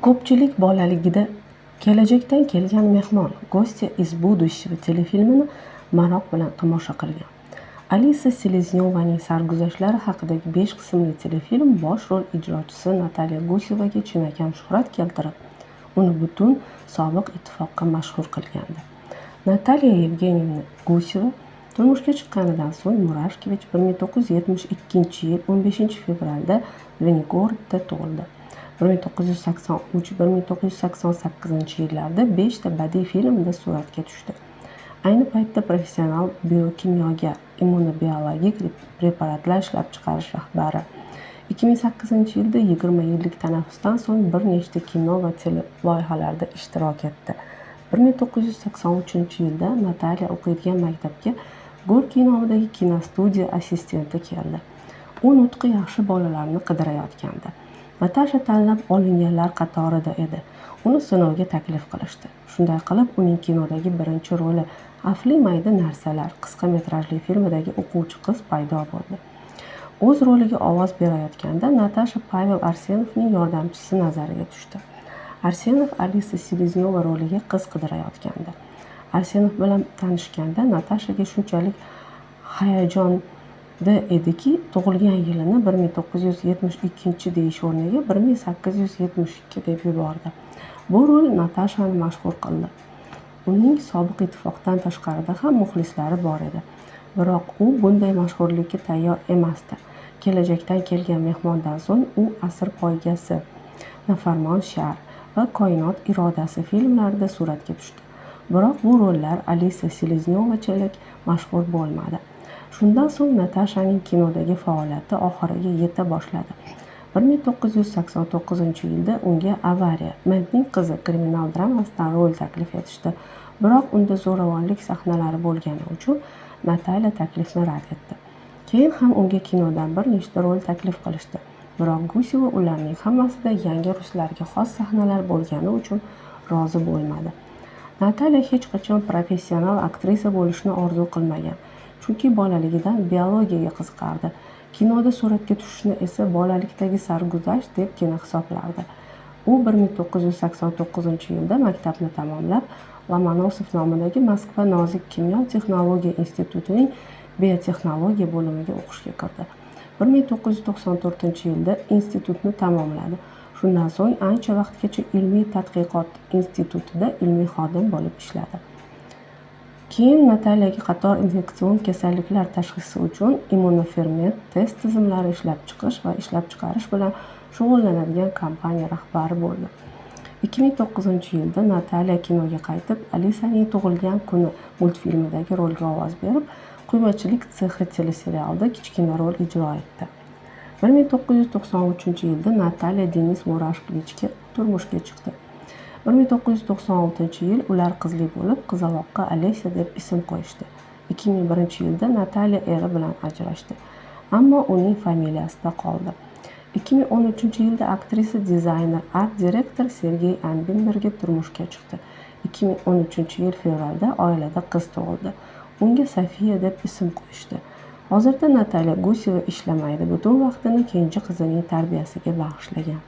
Ko'pchilik bolaligida "Kelajakdan kelgan mehmon" (Гостья из будущего) telefilmini maroq bilan tomosha qilgan. Alisa Seleznyovaning sarguzashtlari haqidagi 5 qismli telefilm bosh rol ijrochisi Natalya Gusevaga chinakam shuhrat keltirib, uni butun sobiq ittifoqqa mashhur qilgandi. Natalya Yevgenyevna Guseva turmushga chiqqanidan so'ng Murashkevich 1972-yil 15-fevralda Zvenigorodda tug'ildi. 1983-1988 yillarda 5 ta badiiy filmda suratga tushdi. Ayni paytda professional biokimyogar, immunobiologik preparatlar ishlab chiqarish rahbari. 2008-yilda 20 yillik tanaffusdan so'ng bir nechta kino va teleloyihalarda ishtirok etdi. 1983-yilda Natalya o'qiydigan maktabga Gorkiy nomidagi kinostudiya assistenti keldi. U nutqi yaxshi bolalarni qidirayotgandi. Natasha tanlab olinganlar qatorida edi. Uni sinovga taklif qilishdi. Shunday qilib, uning kinodagi birinchi roli "Xavfli mayda narsalar" qisqa metrajli filmidagi o'quvchi qiz paydo bo'ldi. O'z roliga ovoz berayotganda Natasha Pavel Arsenovning yordamchisi nazariga tushdi. Arsenov Alisa Seleznyova roliga qiz qidirayotgandi. Arsenov bilan tanishganda Natashaga shunchalik hayajonda ediki, tug'ilgan yilini 1972 deyish o'rniga 1872 deb yubordi. Bu rol Natashani mashhur qildi. Uning sobiq ittifoqdan tashqarida ham muxlislari bor edi. Biroq u bunday mashhurlikka tayyor emasdi. "Kelajakdan kelgan mehmondan" so'ng u "Asr poygasi", "Nafarmon shar" va "Koinot irodasi" filmlarida suratga tushdi. Biroq bu rollar Alisa Seleznyovachalik mashhur bo'lmadi. Shundan so'ng Natashaning kinodagi faoliyati oxiriga yeta boshladi. 1989-yilda unga "Avariya: Mentning qizi" kriminal dramasidan rol taklif etishdi. Biroq unda zo'ravonlik sahnalari bo'lgani uchun Natalya taklifni rad etdi. Keyin ham unga kinodan bir nechta rol taklif qilishdi. Biroq Guseva ularning hammasida yangi ruslarga xos sahnalar bo'lgani uchun rozi bo'lmadi. Natalya hech qachon professional aktrisa bo'lishni orzu qilmagan. Chunki bolaligidan biologiyaga qiziqardi. Kinoda suratga tushishni esa bolalikdagi sarguzasht debgina hisoblardi. U 1989-yilda maktabni tamomlab, Lomonosov nomidagi Moskva nozik kimyo texnologiya institutining biotexnologiya bo'limiga o'qishga kirdi. 1994-yilda institutni tamomladi. Shundan so'ng ancha vaqtgacha ilmiy tadqiqot institutida ilmiy xodim bo'lib ishladi. Keyin Natalyaga qator infeksion kasalliklar tashxisi uchun immunoferment test tizimlari ishlab chiqish va ishlab chiqarish bilan shug'ullanadigan kompaniya rahbari bo'ldi. 2009-yilda Natalya kinoga qaytib, "Alisaning tug'ilgan kuni" multfilmidagi rolga ovoz berib, "Quymachilik sexi" teleserialida kichkina rol ijro etdi. 1993-yilda Natalya Denis Murashkevichga turmushga chiqdi. 1996-yil ular qizli bo'lib, qizaloqqa Alesya deb ism qo'yishdi. 2001-yilda Natalya eri bilan ajrashdi, ammo uning familiyasida qoldi. 2013-yilda aktrisa dizayner, art-direktor Sergey Anbinderga turmushga chiqdi. 2013-yil fevralda oilada qiz tug'ildi. Unga Sofiya deb ism qo'yishdi. Hozirda Natalya Guseva ishlamaydi, butun vaqtini kenja qizining tarbiyasiga bag'ishlagan.